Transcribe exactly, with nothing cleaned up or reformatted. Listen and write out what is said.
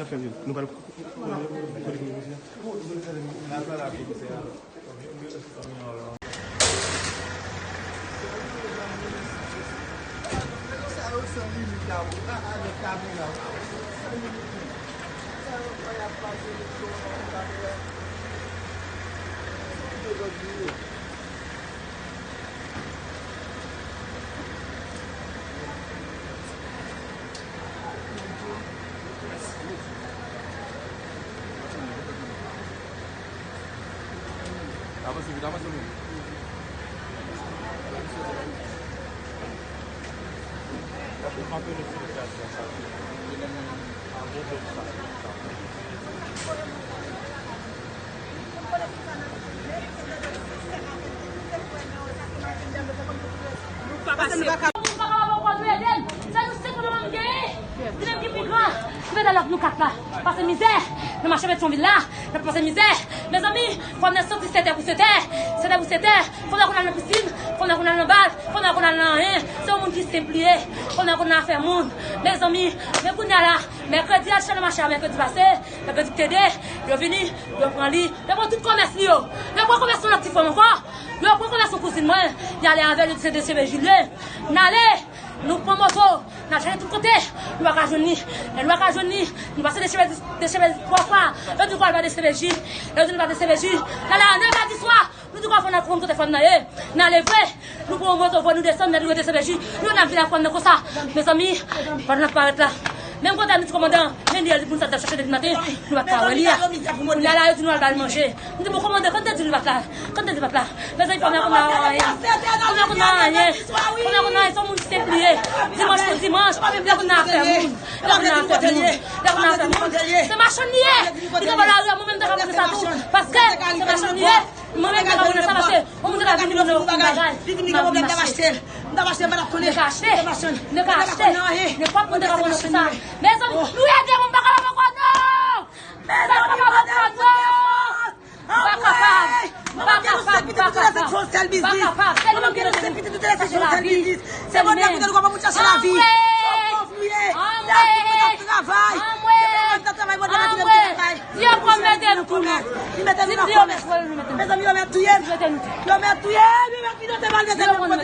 Nou pral kote komisè a. Pase nou pa ka. Moun pa ka wè kò nou ede n. Se nou senk nou menm genyen. Li menm ki pi gran. Li mete lòt nou kat la. Pase mizè. Nan mache Petyonvil la. N ap pase mizè. Mezanmi, fanm nan soti sèt è pou sèt è. Sèt è pou sèt è. Fanm nan konn al nan pisin. Fanm nan konn al nan bal. Fanm nan konn al nan anyen. Se yon moun ki senp li ye. Fanm nan konn nan afè moun. Mezanmi, men kounye a la, mèkredi al chita nan mache a mèkredi pase. Mèkredi ki te de, yo vini, yo pran li. Yo pran tout komès li yo. Yo pran komès yon lòt ti fanm ankò. Yo pran komès yon kouzin mwen. Y ale avè l, yo di se D C B J li ye. N ale, nou pran moto, n al chache tout kote. Nou pa ka jwenn li. Lè nou pa ka jwenn li, nou pase D C B J, D C B J twa fwa. Yo di nou pa al ba D C B J. Yo di nou pa D C B J. N ale a nèf è di swa. Nou di konn fanm nan konn kote fanm nan ye. N ale vre. Nou pran yon moto vre, nou desann, nou rive D C B J. Nou, n ap vin ak fanm nan konsa. Mezanmi, pandan n ap parèt la, menm kote a nou di kòmandan, men li, li moun sa t ap chache depi maten, nou pa t ka wè li a. Kounye a la, yo di nou al ba l manje. Nou di, bon, kòmandan, kan te di nou pa t la? Kan te di pa t la? Mezanmi, fanm nan konn nan anyen. Fanm nan konn nan anyen. Fanm nan konn nan anyen, se yon moun senp li ye. Dimanch pou dimanch, li konn nan afè moun. Li konn nan afè moun. Li konn nan afè moun. Se machann li ye. Li gen bò lari a, mwen menm, m ta ka panse sa tou. Paske se machann li ye. Mwen menm, m ta ka panse sa, paske yon moun ta ka vini, m nan yon bagay. M ap vin achte. M ta achte, m pa t ap konnen. M ta achte. M ta achte. Nenpòt moun ta ka panse sa. Mezanmi, nou ede mwen, m pa kapab ankò, non. Mezanmi, mande pou defans. Anmwey! Manman m gen nou senk pitit, tout lè se yon sèl biznis. Manman m gen nou senk pitit, tout lè se yon sèl biznis. Se Bondye ki te nou kòman pou n chache lavi. Se yon pòv nou ye. Anmwey! Anmwey! Anmwey! Anmwey! Anmwey! Yo pran mete nou tou non. Li mete nou nan komès. Mezanmi, yo mèt touye m. Yo mèt touye m. Yo mèt kidnape m, al mete m nan komès.